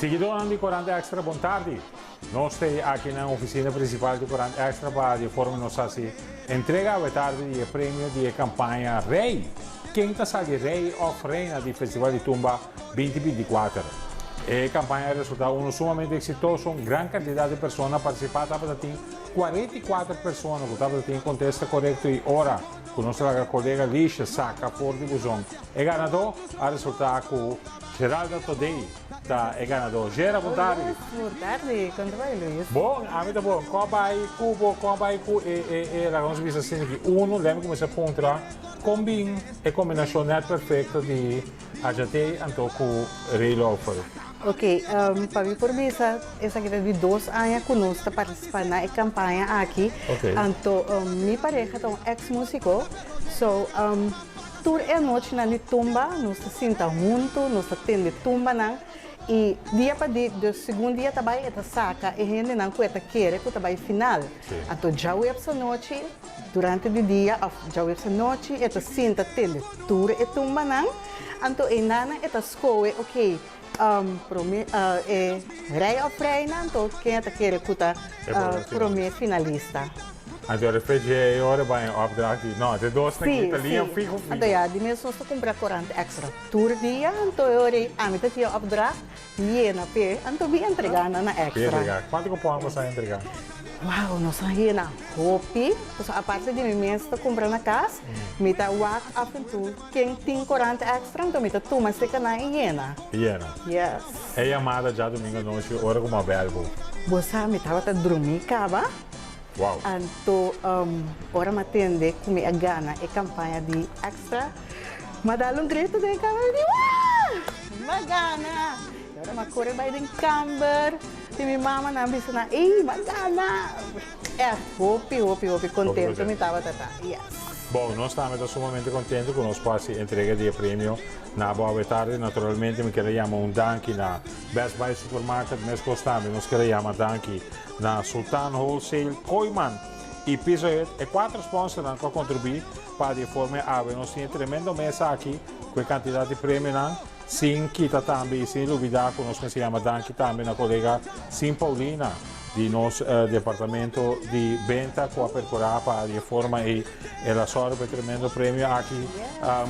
Siguidónan di Korant Extra bon tardi. Nos ta aki na ofisina prinsipal di Korant Extra pa di forma nos hasi entrega awe tardi di e premio di e kampaña Rei. Ken ta sali rei òf reina di Festival di Tumba 2024? E kampaña a resultá unu sumamente eksitoso, un gran kantidat di persona a partisipá, tabata tin 44 persona ku tabata tin e kontesta korekto i ora ku nos laga kolega Lisha saka for di buzon e ganadó a resultá ku Geralda Todey ta e ganadó. Gera, bon tardi. Bon tardi, kon ta bai Luis? Bon, ami ta bon. Kon a bai ku bo, kon a bai ku e e e laga nos bisa asina aki unu, lèmi kuminsá puntra kon bin e kombinashon nèt perfekto di Ajatey anto ku Ray Lauffer? Ok, pa mi por bisa esaki ta di dos aña ku nos ta partisipá na e kampaña aki. Anto mi pareha ta un eks músiko, so tur e anochinan di tumba nos ta sinta huntu, nos ta tende tumbanan i dia pa di, dus segun dia ta bai e ta saka e hendenan ku e ta kere ku ta bai final. Anto djaweps anochi durante di dia òf djaweps anochi e ta sinta tende tur e tumbanan, anto einanan e ta skohe ok prome e rei òf reina anto ken e ta kere ku ta prome finalista. Anto despues dje e ora bai en opdracht di no, de dos na kita liña fiho fiho. Anto ya di mes nos ta kumpra korant extra tur dia anto e ora ei ami ta tin e opdracht yena p'e anto mi entrega nan na extra. Bi entrega. Kuantu kupon bo sa entrega? Wow, nos a yena hopi, pasobra aparte di mi mes ta kumpra na kas, mi ta wak af en toe ken tin korant extra anto mi ta tuma seka nan i yena. Yena. Yes. E yamada djadumingu anochi ora ku mi a bel bo. Bo sa mi tabata drumí kaba. Wow. Anto ora mi a tende ku mi a gana e kampaña di extra, mi a dal un grito den e kamber mi di, Waa! Mi a gana! I ora mi a kore bai den kamber di mi mama nan a bisa nan, Ey, mi a gana! Ègt hopi, hopi, hopi kontento mi tabata ta. Yes. Bon, nos tambe ta sumamente kontento ku nos por hasi entrega di e premio na bo awe tardi. Naturalmente mi kier a yama un danki na Best Buy Supermarket, meskos tambe nos kier a yama danki Na Sultan Wholesale, Kooyman y Pizza Hut, e cuatro sponsornan cu a contribui pa di e forma e awe. Nos tin e tremendo mesa aki cu e cantidad di premionan, sin kita tambe y sin lubida cu nos mester yama danki tambe na colega Sin Paulina di nos departamento di benta cu a percura pa di e forma ey el a sòru pa e tremendo premio aki.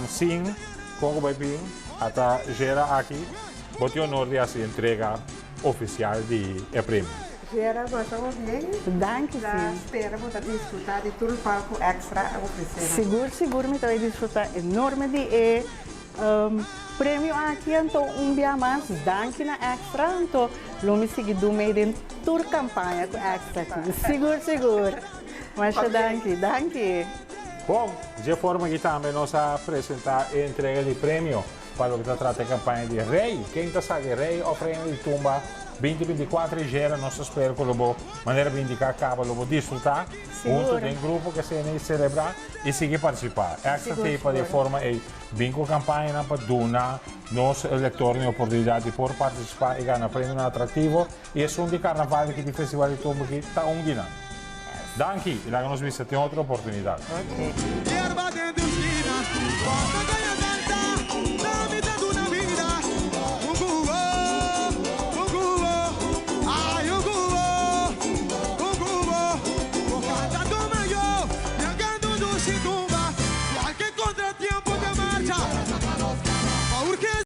Sin, con cu bay bin ata Gera aki, bo tin honor di haci entrega. Ofisial di e premio. Gera, bo ta hopi bien. Danki Ta si. spera bo ta disfruta di tur lokual ku Extra a ofresé nan. Sigur sigur mi ta bai disfruta enorme di e premio aki anto un bia mas danki na Extra anto lo mi sigui dun mei den tur kampaña ku Extra tin sigur sigur. Masha danki danki. Bon, dje forma aki tambe nos a presenta e entrega di premio. Pa loke ta trata e kampaña di Rei, ken ta sa di Rei òf Reina di Tumba 2024 i jera nos ta spera ku lo bo manera bo indiká kaba lo bo disfrutá huntu den grupo ke sena i selebrá i sigui partisipá. Extra tei pa di e forma ei bin ku kampañanan pa duna nos lektornan e oportunidat di por partisipá i gana premionan atraktivo i esun di karnaval aki di Festival di Tumba aki ta un di nan. Danki i laga nos bisa tin otro oportunidat.